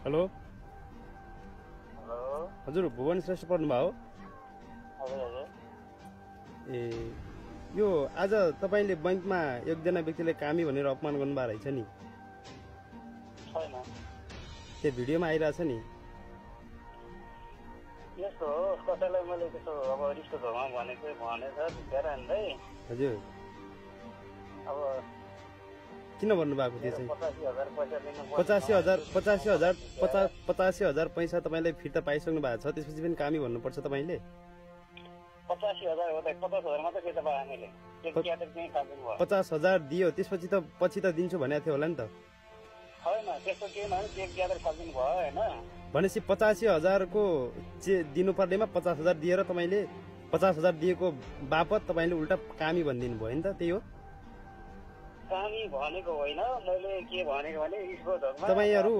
Hello hello हजुर भुवन श्रेष्ठ पढ्नुभयो हजुर हजुर ए यो आज तपाईले बैंकमा एकजना व्यक्तिले कामी भनेर अपमान गर्नुभएको रहेछ नि छैन त्यो भिडियोमा आइरहेछ नि यस्तो हो कसैलाई मैले त्यसो अब रिसको झोमा भनेको भनेछ भित्र हान्दै हजुर अब किन भन्नुभएको त्यो चाहिँ 85,000 पैसा दिनु 85,000 पैसा तपाईले फिर्ता पाइसक्नु भएको छ त्यसपछि पनि कामी भन्नुपर्छ तपाईले 85,000 हो त 50,000 मात्रै फिर्ता पाएँ मैले त्यो क्याटेर चाहिँ थाल्दिनु भयो 50,000 दियो त्यसपछि त पछि त दिन्छु भनेको थियो होला नि त होइन त्यस्तो केही नभए चेक क्याटेर थाल्दिनु भयो होइन भनेपछि 85,000 को दिनु पर्नेमा 50,000 दिएर तपाईले 50,000 दिएको बापत तपाईले उल्टा कामी भनिदिनु भयो नि त त्यही हो कामी भनेको होइन मैले के भनेको भने इसको झोकमा तपाईहरु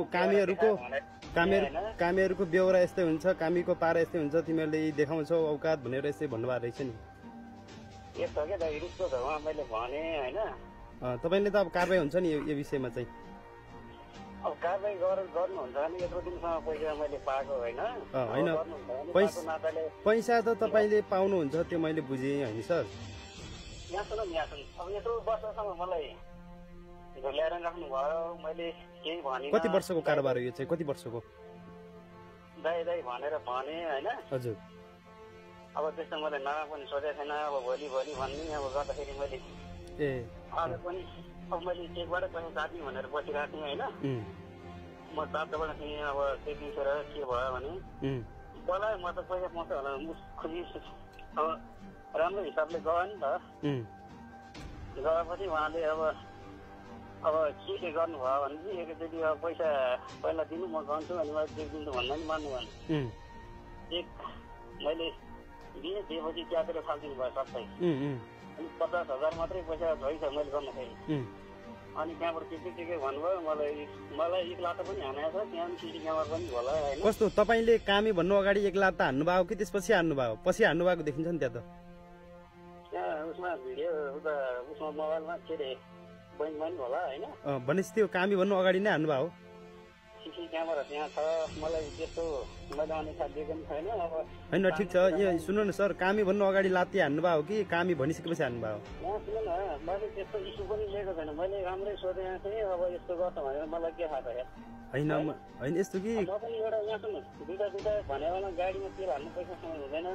कामीहरुको बेहोरा यस्तै हुन्छ कामीको पारा यस्तै हुन्छ तिमीहरूले देखाउँछौ औकात भनेर यस्तै भन्नुभएको रहेछ नि यस्तो के त रिसको झोकमा मैले भने होइन तपाईले त अब कारबाही हुन्छ नि यो विषयमा चाहिँ अब कारबाही गर्नुहुन्छ भने यत्रो दिनसम्म पैसा मैले पाएको होइन पैसा त तपाईले पाउनुहुन्छ त्यो मैले बुझेँ होइन सर यहाँ सुन अब यत्रो वर्षसम्म मलाई ल्याएर राख्नु भयो मैले केही भने कति वर्षको कारोबार हो यो चाहिँ कति वर्षको दाइ भनेर भने होइन हजुर अब त्यस्तो मैले नाम पनि सोचेको छैन अब भोलि भन्ने अब गर्दाखेरि मैले ए आज पनि अब मैले चेकबाट पैसा काट्ने भनेर बसिरहेको थिएँ होइन म चाप्टोबाट थिएँ अब त्यो बिर्सेर के भयो भने बोलायो म त पैसा पाउँछ होला खुसी अब राम्रो हिसाबले गयो नि त गएपछि उहाँले अब के गर्नुभयो भने चाहिँ एकैचोटि अब पैसा पहिला दिनु म गर्छु अनि मैले चेक दिन्छु भन्दा पनि मान्नु भएन चेक मैले दिएँ दिएपछि क्याटेर फालिदिनु भयो सबै अनि 50,000 मात्रै पैसा भइछ मैले गर्दाखेरि अनि त्यहाँबाट के भन्नुभयो मलाई एक लाटा पनि हानेको छ त्यहाँ सिसी क्यामेरा पनि होला होइन कस्तो तपाईले कामी भन्नु अगाडि एक लाटा हान्नु भएको कि त्यसपछि हान्नु भयो पछि हान्नु भएको देखिन्छ नि त्यहाँ त त्यहाँ उसमा भिडियो उसमा मोबाइलमा के अरे बैंकमा पनि होला होइन भनेपछि त्यो कामी भन्नु अगाडि नै हान्नु भयो सिसी क्यामेरा त्यहाँ छ मलाई त्यस्तो मैले अनुसार दिएको पनि छैन अब होइन ठिक छ यहाँ सुन्नु न सर कामी भन्नु अगाडि लात्ती हान्नु भयो कि कामी भनिसकेपछि हान्नु भयो यहाँ सुन्नु न मैले त्यस्तो इस्यु पनि लिएको छैन मैले राम्रै सोधेको थिएँ अब यस्तो गर्छ भनेर मलाई के थाहा छ होइन यस्तो कि म पनि एउटा यहाँ सुन्नु दुईटा भनेर गाडीमा तेल हाल्नु पैसा हुँदैन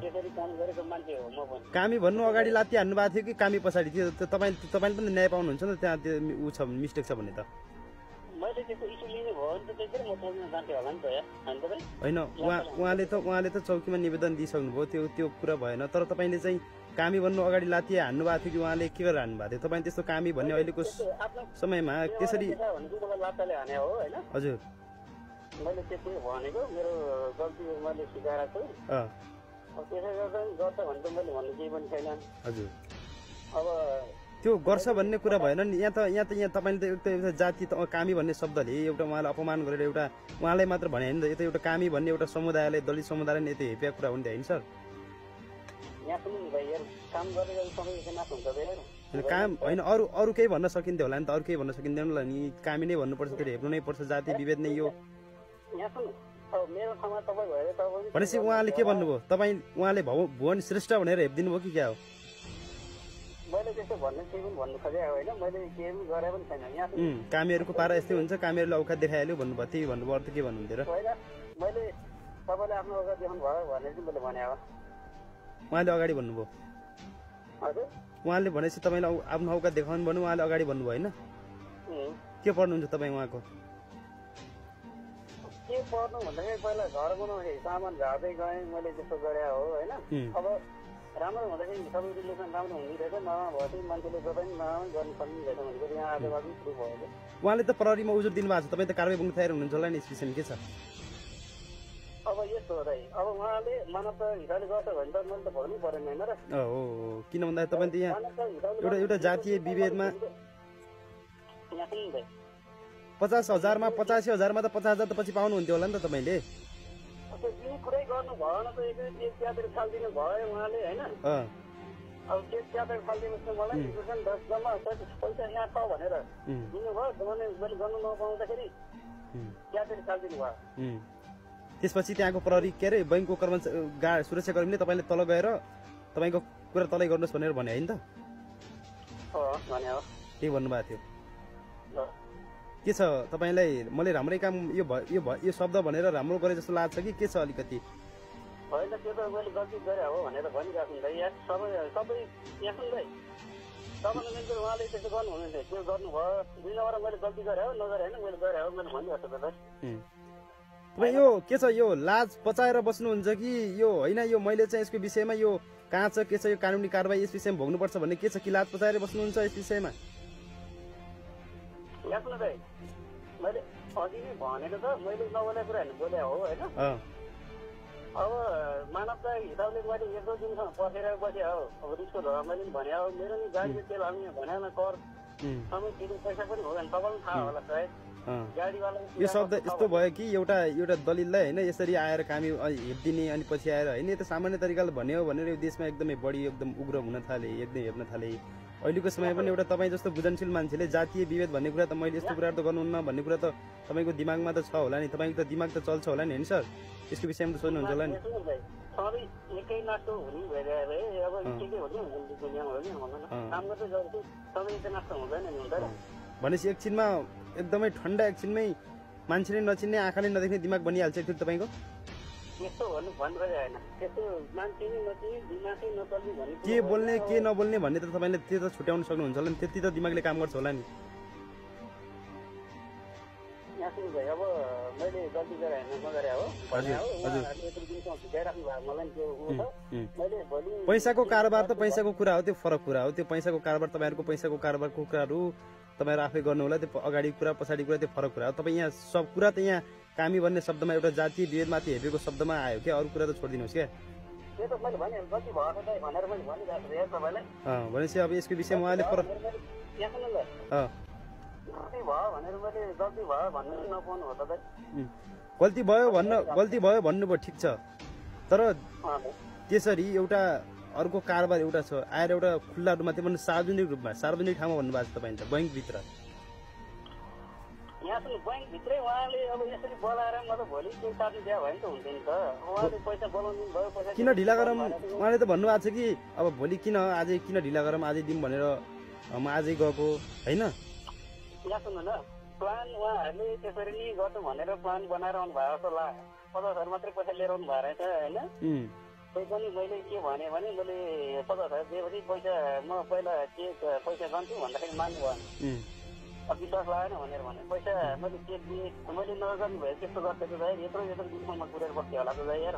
त्यसरी काम गरेको मान्छे हो म पनि कामी भन्नु अगाडि लात्ती हान्नु भएको थियो कि कामी पछाडि थियो तपाईँले पनि न्याय पाउनुहुन्छ नि त त्यहाँ त्यो ऊ छ मिस्टेक छ भने त मैले त्यस्तो इस्यु लिने भयो भने त त्यसरी म सोध्न जान्थेँ होला नि त होइन उहाँले त चौकीमा निवेदन दिइसक्नुभयो त्यो कुरा भएन तर तपाईँले चाहिँ कामी भन्नु अगाडि लात्ती हान्नु भएको थियो कि उहाँले के गरेर हान्नु भएको थियो तपाईँ त्यस्तो कामी भन्ने अहिलेको समयमा त्यसरी हजुर मैले त्यति भनेको मेरो गल्ती मैले स्वीकारेको छु त्यसै गर्दा गर्छ भने त मैले भन्नु केही पनि छैन हजुर अब त्यो गर्छ भन्ने कुरा भएन नि यहाँ तपाईँले त एउटा जाति कामी भन्ने शब्दले एउटा उहाँलाई अपमान गरेर एउटा उहाँलाई मात्र भने होइन यो त एउटा कामी भन्ने एउटा समुदायले दलित समुदायले नि यति हेप्या कुरा हुन्थ्यो होइन सर काम होइन अरू केही भन्न सकिन्थ्यो होला नि त अरू केही भन्न सकिँदैन होला नि कामी नै भन्नुपर्छ त्यो हेर्नु नै पर्छ जाति विभेद नै यो भनेपछि उहाँले के भन्नुभयो उहाँले भुवन श्रेष्ठ भनेर हेपिदिनु भयो कि क्या हो कामीहरूको पारा यस्तै हुन्छ कामीहरूले औकात देखाइहाल्यो भन्नुभयो त्यही भन्नुभयो अर्थ के भन्नुहुन्थ्यो र उहाँले अगाडि भन्नुभयो उहाँले भनेपछि तपाईँले आफ्नो औकात देखाउनु भन्नु उहाँले अगाडि भन्नुभयो होइन के पढ्नुहुन्छ तपाईँ उहाँको के पढ्नु भन्दाखेरि पहिला घर बनाउने सामान झार्दै गएँ मैले त्यस्तो गरे हो होइन अब राम्रो हुँदाखेरि सबै रिलेसन राम्रो हुने रहेछ नभए चाहिँ मान्छेले गर्दा पनि गर्नु सक्ने रहेछ भनेको यहाँ आजबाट पनि सुरु भयो उहाँले त प्रहरीमा उजुर दिनुभएको छ तपाईँ त कारबाही पुग्न तयार हुनुहुन्छ होला नि स्पेसन के छ अब यस्तो हो दाइ अब उहाँले मानव हिसाबले गर्छ भने त मैले त भन्नु परेन होइन र हो किन भन्दा तपाईँ त यहाँ एउटा जातीय विभेदमा 50,000मा 85,000मा त 50,000 त पछि पाउनुहुन्थ्यो होला नि त तपाईँले कुरै गर्नु भएन त एक क्याटेर फालिदिनु भयो उहाँले होइन अब त्यो क्याटेर फालिदिनुहोस् न मलाई 10 जम्मा पैसा यहाँ छ भनेर दिनुभयो मैले गर्नु नपाउँदाखेरि त्यहाँदेखि चालिदिनु भयो। त्यसपछि त्यहाँको प्रहरी के अरे बैङ्कको कर्मचारी सुरक्षाकर्मीले तपाईँले तल गएर तपाईँको कुरा तलै गर्नुहोस् भनेर भने होइन त? भने हो त्यही भन्नुभएको थियो। के छ तपाईँलाई मैले राम्रै काम यो शब्द भनेर राम्रो गरे जस्तो लाग्छ कि के छ अलिकति? होइन त्यो त मैले गल्ती गरेँ हो भनेर भनिरहेको छु यहाँ सबै यहाँ सुन्दै तपाईँले उहाँले त्यसो गर्नु हुनुहुन्थ्यो त्यो गर्नुभयो 2 नम्बर मैले गल्ती गरेँ हो नगरे होइन मैले गरेँ हो मैले भनिरहेको छु तपाईँ। तपाईँ यो के छ यो लाज पचाएर बस्नुहुन्छ कि यो होइन यो मैले चाहिँ यसको विषयमा यो कहाँ छ के छ यो कानुनी कारबाही यस विषयमा भोग्नुपर्छ भन्ने के छ कि लाज पचाएर बस्नुहुन्छ यस विषयमा? यहाँ सुन्नु भाइ मैले अघि नै भनेको त मैले नबोलेको कुरा होइन बोले हो होइन। अब मानवता हिसाबले मैले 1-2 दिनसम्म पर्खेर बसेँ हो। अब रिसको धोका मैले पनि भने हो मेरो नि गाडीको तेल हाल्ने भनेन कर सबै तिर्नु पैसा पनि हो भने तपाईँलाई थाहा होला सायद गाडीवाला। यो शब्द यस्तो भयो कि एउटा दलिललाई होइन यसरी आएर कामी हेपिदिने अनि पछि आएर होइन यो त सामान्य तरिकाले भन्यो भनेर यो देशमा एकदमै बढी एकदम उग्र हुन थाले एकदम हेप्न थाले। अहिलेको समय पनि एउटा तपाईँ जस्तो बुझनशील मान्छेले जातीय विभेद भन्ने कुरा त मैले यस्तो कुराहरू त गर्नुहुन्न भन्ने कुरा त तपाईँको दिमागमा त छ होला नि, तपाईँको त दिमाग त चल्छ होला नि होइन सर? यसको विषयमा त सोध्नुहुन्छ होला नि। भनेपछि एकछिनमा एकदमै ठन्डा एकछिनमै मान्छेले नचिन्ने आँखाले नदेख्ने दिमाग बनिहाल्छ त्यो तपाईँको? के बोल्ने के नबोल्ने भन्ने त तपाईँले त्यो त छुट्याउन सक्नुहुन्छ होला नि, त्यति त दिमागले काम गर्छ होला नि। अब मैले गल्ती गरेँ होइन नगरे हो पैसाको कारोबार त पैसाको कुरा हो, त्यो फरक कुरा हो। त्यो पैसाको कारोबार तपाईँहरूको पैसाको कारोबारको कुराहरू तपाईँहरू आफै गर्नु होला, त्यो अगाडि कुरा पछाडि कुरा त्यो फरक कुरा हो। तपाईँ यहाँ सब कुरा त यहाँ कामी भन्ने शब्दमा एउटा जातीय विभेदमाथि हेपेको शब्दमा आयो क्या, अरू कुरा त छोडिदिनुहोस् क्या। भनेपछि अब यसको विषयमा उहाँले गल्ती भयो भन्नुभयो ठिक छ, तर त्यसरी एउटा अर्को कारोबार एउटा छ आएर एउटा खुल्ला रूपमा त्यो पनि सार्वजनिक रूपमा सार्वजनिक ठाउँमा भन्नुभएको छ तपाईँले त बैङ्कभित्र किन ढिला गरौँ? उहाँले त भन्नुभएको छ कि अब भोलि किन आजै किन ढिला गरौँ आजै दिउँ भनेर म आजै गएको होइन। प्लान उहाँहरूले त्यसरी नै गर्नु भनेर प्लान बनाएर आउनु भएको जस्तो लाग्यो। 50,000 मात्रै पैसा लिएर आउनु भएको रहेछ होइन। त्यही पनि मैले के भने मैले 50,000 दिएपछि पैसा म पहिला चेक पैसा गर्छु भन्दाखेरि मान्नु भएन, विश्वास लागेन भनेर भने पैसा मैले चेक दिएँ मैले नगर्नु भयो त्यस्तो गर्थेँ दाइ यत्रो दिनसम्म कुरेर बस्थेँ होला त दाइ यार।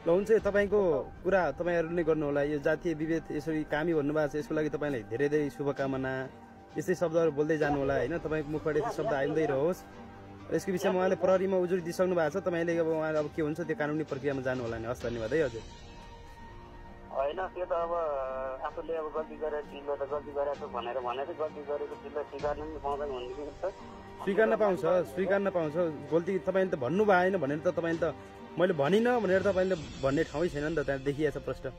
ल हुन्छ तपाईँको कुरा तपाईँहरू नै गर्नु होला। यो जातीय विभेद यसरी कामी भन्नुभएको छ यसको लागि तपाईँलाई धेरै धेरै शुभकामना। यस्तै शब्दहरू बोल्दै जानु होला होइन, तपाईँको मुखबाट यस्तै शब्द आउँदै रहोस्। यसको विषयमा उहाँले प्रहरीमा उजुरी दिइसक्नु भएको छ, तपाईँले अब उहाँले अब के हुन्छ त्यो कानुनी प्रक्रियामा जानु होला नि। हस् धन्यवाद है हजुर। होइन त्यो त अब आफूले अब गल्ती गरेर चिल्लो त गल्ती गरेको भनेर भनेर गल्ती गरेको चिल्लो स्वीकार्नु पनि पाउँदैन भन्ने स्वीकार्न पाउँछ गल्ती तपाईँले त भन्नु भएन भनेर त तपाईँले त मैले भनिनँ भनेर तपाईँले भन्ने ठाउँै छैन नि त, त्यहाँ देखिएको छ प्रश्न।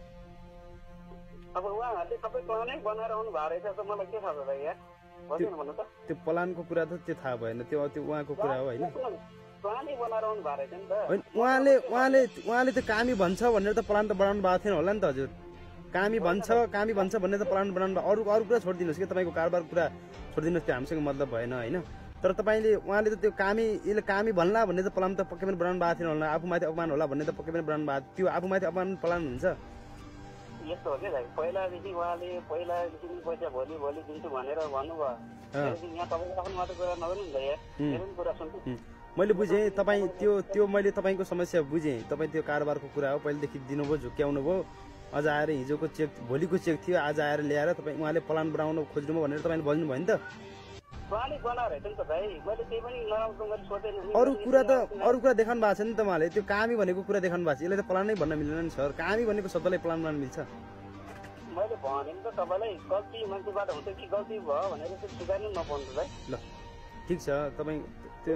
अब उहाँहरूले सबै प्लानै बनाएर आउनु भएको रहेछ त मलाई के थाहा छ दाइ यार भन्नु भन्नु त। त्यो प्लानको कुरा त त्यो थाहा भएन, त्यो उहाँको कुरा हो होइन। प्लानै बनाएर आउनु भएको रहेछ नि त। उहाँले त कामी भन्छ भनेर त प्लान त बनाउनु भएको थिएन होला नि त हजुर। कामी भन्छ भन्ने त प्लान बनाउनु अरू कुरा छोडिदिनुहोस् कि तपाईँको कारोबारको कुरा छोडिदिनुहोस्, त्यो हामीसँग मतलब भएन होइन। तर तपाईँले उहाँले त त्यो यसले कामी भन्ला भन्ने त प्लान त पक्कै पनि बनाउनु भएको थिएन होला, आफूमाथि अपमान होला भन्ने त पक्कै पनि बनाउनु भएको त्यो आफूमाथि अपमान प्लान हुन्छ। यस्तो हो क्या दाइ पहिलादेखि उहाँले पहिलादेखि पैसा भोलि दिन्छु भनेर भन्नुभयो। यहाँ तपाईँले आफ्नो मात्र कुरा नगर्नु नि दाइ मेरो पनि कुरा सुन्छु। मैले बुझेँ तपाईँ त्यो मैले तपाईँको समस्या बुझेँ। तपाईँ त्यो कारोबारको कुरा हो पहिलेदेखि दिनुभयो झुक्क्याउनु भयो, अझ आएर हिजोको चेक भोलिको चेक थियो आज आएर ल्याएर तपाईँ उहाँले प्लान बनाउनु खोज्नुभयो भनेर तपाईँले भन्नुभयो नि त। अरू कुरा देखाउनु भएको छ नि त उहाँले, त्यो कामी भनेको कुरा देखाउनु भएको छ। यसले त प्लान नै भन्न मिल्दैन नि सर, कामी भनेको शब्दलाई प्लान बनाउनु मिल्छ? मैले भने नि त तपाईँलाई गल्ती मान्छेबाट हुन्छ कि गल्ती भयो भनेर चाहिँ स्वीकार्नु नपाउनु दाइ। ल ठिक छ, तपाईँ त्यो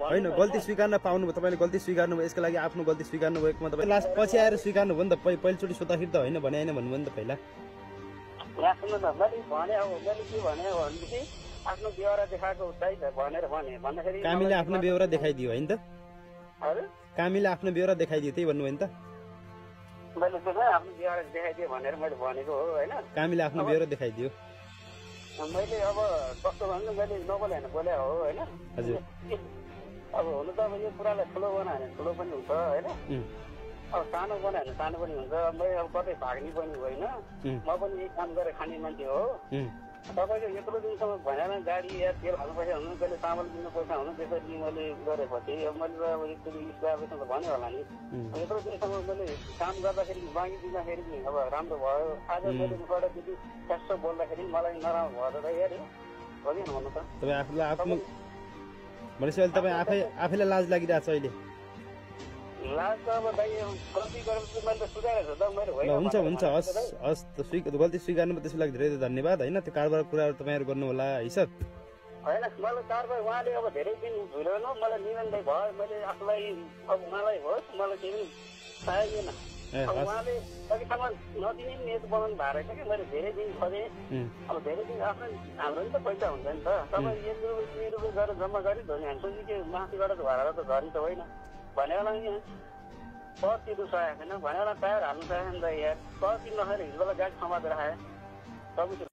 होइन गल्ती स्वीकार्न पाउनु भयो, तपाईँले गल्ती स्वीकार्नु भयो, यसको लागि आफ्नो गल्ती स्वीकार्नु भएकोमा तपाईँ लास्ट पछि आएर स्वीकार्नु भयो नि त। पहिलोचोटि सोद्धाखेरि त होइन भने होइन भन्नुभयो नि त पहिला। यहाँ सुन्नु न मैले भने अब मैले के भने भनेदेखि आफ्नो बेहोरा देखाएको दाइ भनेर भन्दाखेरि कामीले आफ्नो बेहोरा देखाइदियो होइन त? हजुर कामीले आफ्नो बेहोरा देखाइदियो त्यही भन्नुभयो नि त? मैले त्यसलाई आफ्नो बेहोरा देखाइदियो भनेर मैले भनेको हो होइन। कामीले आफ्नो बेहोरा देखाइदियो। मैले अब कस्तो भन्नु मैले नबोले होइन बोले हो होइन। हजुर अब हुनु त अब यो कुरालाई ठुलो बनायो भने ठुलो पनि हुन्छ होइन। अब सानो बनायो भने सानो पनि हुन्छ। मैले अब कतै भाग्ने पनि होइन, म पनि यही काम गरेर खाने मान्छे हो। तपाईँको यत्रो दिनसम्म भनेर गाडी या तेल हाल्नु पैसा हुनु, कहिले चामल किन्नु पैसा हुनु, त्यसरी मैले गरेपछि अब मैले अब एकचोटि स्टाफसँग भन्यो होला नि। यत्रो दिनसम्म मैले काम गर्दाखेरि बाँकी दिँदाखेरि पनि अब राम्रो भयो। आज मैले गएर त्यति कस्तो बोल्दाखेरि मलाई नराम्रो भयो त हेऱ्यो हो कि भन्नु त। तपाईँ आफूलाई आफ्नो भनेपछि अहिले तपाईँ आफैलाई लाज लागिरहेको छ अहिले? लाज त अब दाइ गल्ती गरेपछि मैले त सुधारेको छु त मैले होइन। हुन्छ हुन्छ हस् हस् गल्ती स्वीकार्नु त्यसको लागि धेरै धन्यवाद होइन। त्यो कारबार कुराहरू तपाईँहरू गर्नु होला है सर। होइन मलाई कारबार उहाँले अब धेरै दिन झुलेन मलाई निरन्तर भयो। मैले आफूलाई अब उहाँलाई होस् मलाई केही चाहिएन। उहाँले अहिलेसम्म नदिने नेत बनाउनु भएको रहेछ कि मैले धेरै दिन खोजेँ। अब धेरै दिन आफ्नो हाम्रो नि त पैसा हुन्छ नि त। तपाईँ 1 रुपियाँ 2 रुपियाँ गरेर जम्मा गरी धनी हाल्छु कि माथिबाट झरेर त झरी त होइन भनेर कति दुसआएको छैन भनेर टायर हाल्नु चाहेन त यार। कति नखेर हिजोलाई गाडी समातेर आयो।